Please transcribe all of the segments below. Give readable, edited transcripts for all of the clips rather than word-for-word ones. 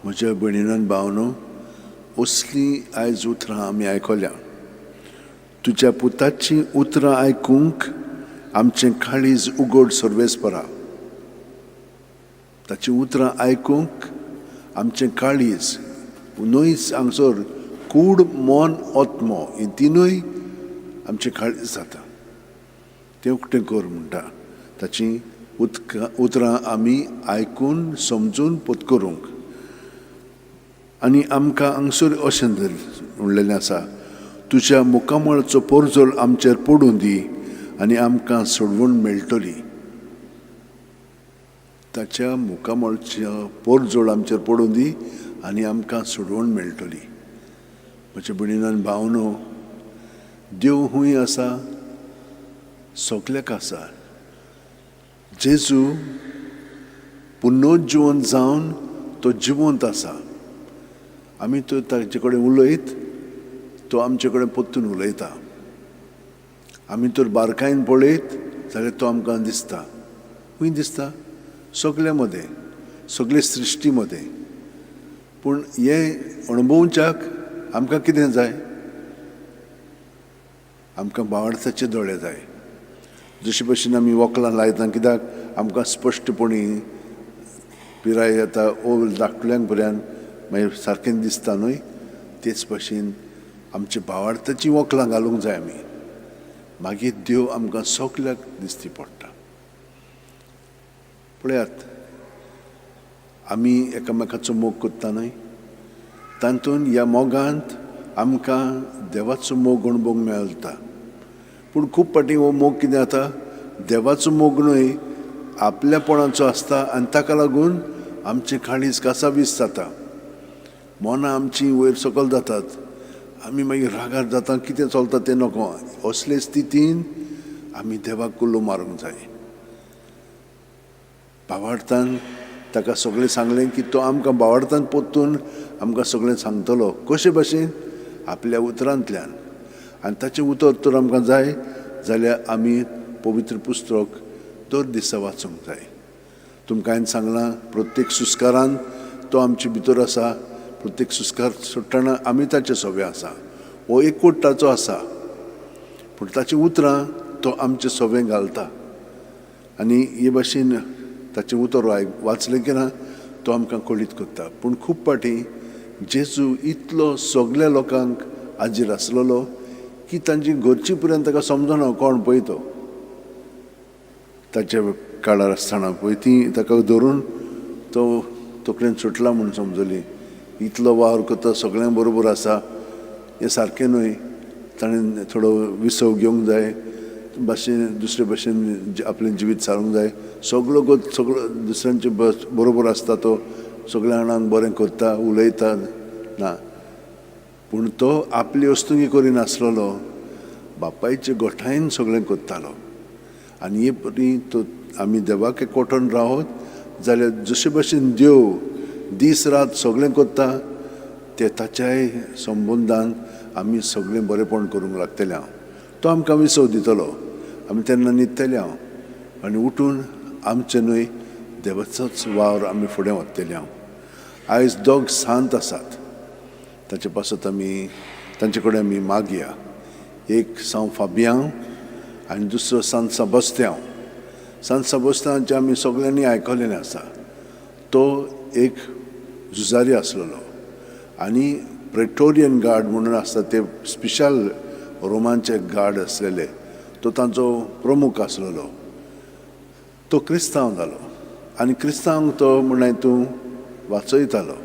म्हज्या भयणीन भावनो, असलीं आयज उतरां आमी आयकल्या. तुज्या पुताचीं उतरां आयकूंक आमचें काळीज उगड सर्वेस्परा. ताचीं उतरां आयकूंक आमचें काळीज न्हय हांगसर कूड मन आत्मो ही तिनूय आमचें काळीज जाता. तें उक्तें कर म्हणटा. ताचीं उतरां आमी आयकून समजून पत्करूंक. आनी आमकां हांगसर अशें म्हणलेलें आसा, तुज्या मुखामळाचो पोरजोल आमचेर पडूं दी आनी आमकां सोडवण मेळटली. ताच्या मुखामळाचो पोरजोळ आमचेर पडूं दी आनी आमकां सोडवण मेळटली. म्हज्या भयणीन भावनो, देव खूंय आसा? सगल्याक आसा. जेजू पुनर्जिवन जावन तो जिवंत आसा. आमी तो ताचे कडेन उलयत, तो आमचे कडेन परतून उलयता. आमी तर बारकायेन पळयत जाल्यार तो आमकां दिसता. खंय दिसता? सगल्या मदें, सगळे सृश्टी मदें. पूण हें अणभवच्याक आमकां कितें जाय? आमकां भावार्थाचे दोळे जाय. जशे भशेन आमी वकलां लायता कित्याक आमकां स्पश्टपणी पिराय येता ओ धाकटुल्यांक पर्यंत मागीर सारकें दिसता न्हय, तेच भशेन आमच्या भावार्थाचीं वकलां घालूंक जाय आमी. मागीर देव आमकां सगल्याक दिश्टी पडटा. पळयात, आमी एकामेकाचो मोग करता न्हय, तातूंत ह्या मोगांत आमकां देवाचो मोग अणभवूंक मेळटा. पूण खूब फावटी हो मोग कितें जाता, देवाचो मोग न्हय, आपल्यापणाचो आसता आनी ताका लागून आमचें काळीज कासावीस जाता. मनां आमचीं वयर सकयल जातात. आमी मागीर रागार जाता, कितें चलता तें नको. असले स्थितीन आमी देवाक कुल्लो मारूंक जाय. भावार्थान ताका सगळें सांगलें की तो आमकां भावार्थान परतून आमकां सगळें सांगतलो. कशे भाशेन? आपल्या उतरांतल्यान. आनी ताचें उतर तर आमकां जाय जाल्यार आमी पवित्र पुस्तक दर दिसा वाचूंक जाय. तुमकां हांवें सांगलां, प्रत्येक सुस्कारान तो आमचे भितर आसा. प्रत्येक सुस्कार सोडटना आमी ताचे सोबे आसा. हो एकवट ताचो आसा, पूण ताचीं उतरां तो आमचे सोबे घालता. आनी हे भाशेन ताचें उतर वाचलें की ना तो आमकां कळीत करता. पूण खूब फावटी जेजू इतलो सगल्या लोकांक हाजीर आसलेलो की तांची घरची पर्यंत ताका समजना कोण पळय तो. ताच्या काळार आसतना पळय ती ताका धरून तो तकलेन सुटला म्हूण समजली. इतलो वावर करता, सगळ्यां बरोबर आसा, हें सारकें न्हय. ताणें थोडो विसव घेवंक जाय, भाशेन दुसरे भाशेन आपलें जिवीत सारूंक जाय. सगलो सगलो दुसऱ्यांचे बरोबर आसता, तो सगळ्या जाणांक बरें करता, उलयता ना, पूण तो आपली वस्तुंगी करिनासलेलो, बापायचे गोठायेन सगळें करतालो. आनी हे परी तो आमी देवाक एकवटून रावत जाल्यार जशे भशेन देव दीस रात सगळें करता ते ताच्याय संबंदान आमी सगळें बरेंपण करूंक लागतले. हांव तो आमकां विसव दितलो. आमी तेन्ना न्हिदतले हांव आनी उठून आमचें न्हय देवाचोच वावर आमी फुडें वतले. हांव आयज दोग सांत आसात, ताचे पासत आमी तांचे कडेन आमी मागया. एक सांव फाबियांव आनी दुसरो सांत साबस्त्यांव. सांत साबस्त्यांवाचें आमी सगळ्यांनी आयकलेलें आसा. तो एक झुजारी आसलेलो आनी प्रेटोरियन गार्ड म्हणून आसता ते स्पेशल रोमांचे गार्ड आसलेले, तो तांचो प्रमुख आसलेलो. तो क्रिस्तांव जालो आनी क्रिस्तांवांक तो म्हणल्यार तूं वाचयतालो.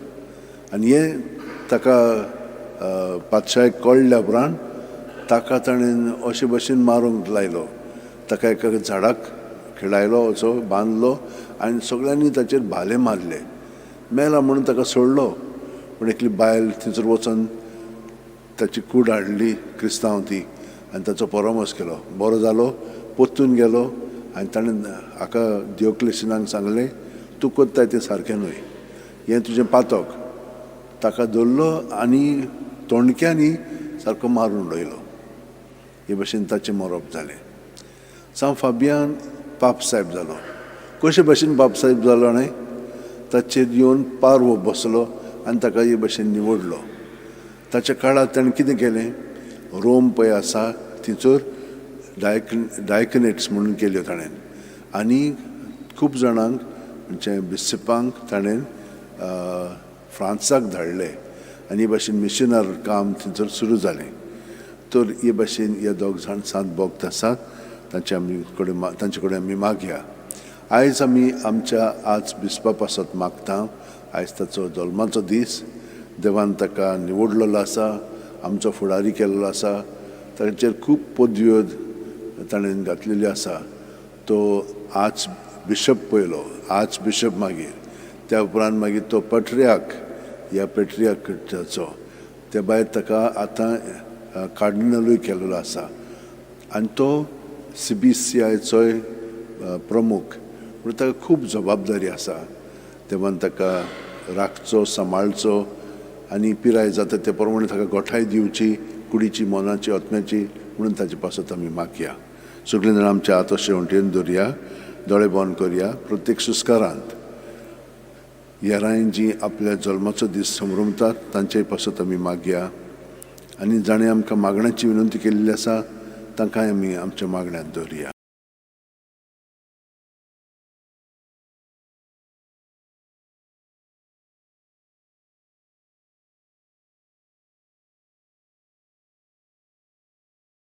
आनी हें ताका पातशायक कळ्ळ्या उपरांत ताका ताणें अशे भशेन मारूंक लायलो. ताका एका झाडाक खेळायलो, असो बांदलो आनी सगळ्यांनी ताचेर भाले मारले. मेला म्हणून ताका सोडलो, पूण एकली बायल थंयसर वचोन ताची कूड हाडली, क्रिस्तांव ती, आनी ताचो परामर्श केलो. बरो जालो, परतून गेलो आनी ताणें हाका दियोक्लेशिनाक सांगलें, तूं करताय तें सारकें न्हय, हें तुजें पातक. ताका धरलो आनी तोणक्यांनी सारको मारून उडयलो. हे भशेन ताचें मरप जालें. सांव फाबियान पाप साहेब जालो. कशे भशेन पाप साहेब जालो न्हय, ताचेर येवन पारवो बसलो आनी ताका हे भशेन निवडलो. ताच्या काळार ताणें कितें केलें, रोम पळय आसा थंयसर डायकनेट्स म्हणून केल्यो ताणें आनी खूब जाणांक म्हणजे बिस्पांक ताणें फ्रांसाक धाडले आनी हे भाशेन मिशनर काम थंयसर सुरू जालें. तर हे भाशेन हे दोग जाण सांत भक्त आसात, तांचे आमी कडेन तांचे कडेन आमी मागया. आयज आमी आमच्या आज बिस्पा पासत मागता. आयज ताचो जल्माचो दीस, देवान ताका निवडलेलो आसा, आमचो फुडारी केल्लो आसा. ताचेर खूब पदव्यो ताणें घातलेल्यो आसा. तो आर्च बिशप पयलो, आर्च बिशप, मागीर त्या उपरांत मागीर तो पट्रियाक, ह्या पेट्रियाकाचो, त्या भायर ताका आतां कार्डिनलूय केल्लो आसा आनी तो CBCIचोय प्रमुख. म्हणून ताका खूब जबाबदारी आसा. देवान ताका राखचो, सांबाळचो आनी पिराय जाता ते प्रमाणे ताका गोठाय दिवची, कुडीची, मनाची, आत्म्याची, म्हणून ताचे पासत आमी मागया. सगळीं जाणां आमच्या हात अशें वण्टीन दवरया, दोळे बंद करया. प्रत्येक सुस्कारांत येराय जी आपल्या जल्माचो दीस संभ्रमतात तांचे पासत आमी मागया आनी जाणें आमकां मागण्याची विनंती केल्ली आसा तांकांय आमी आमच्या मागण्यांत दवरया.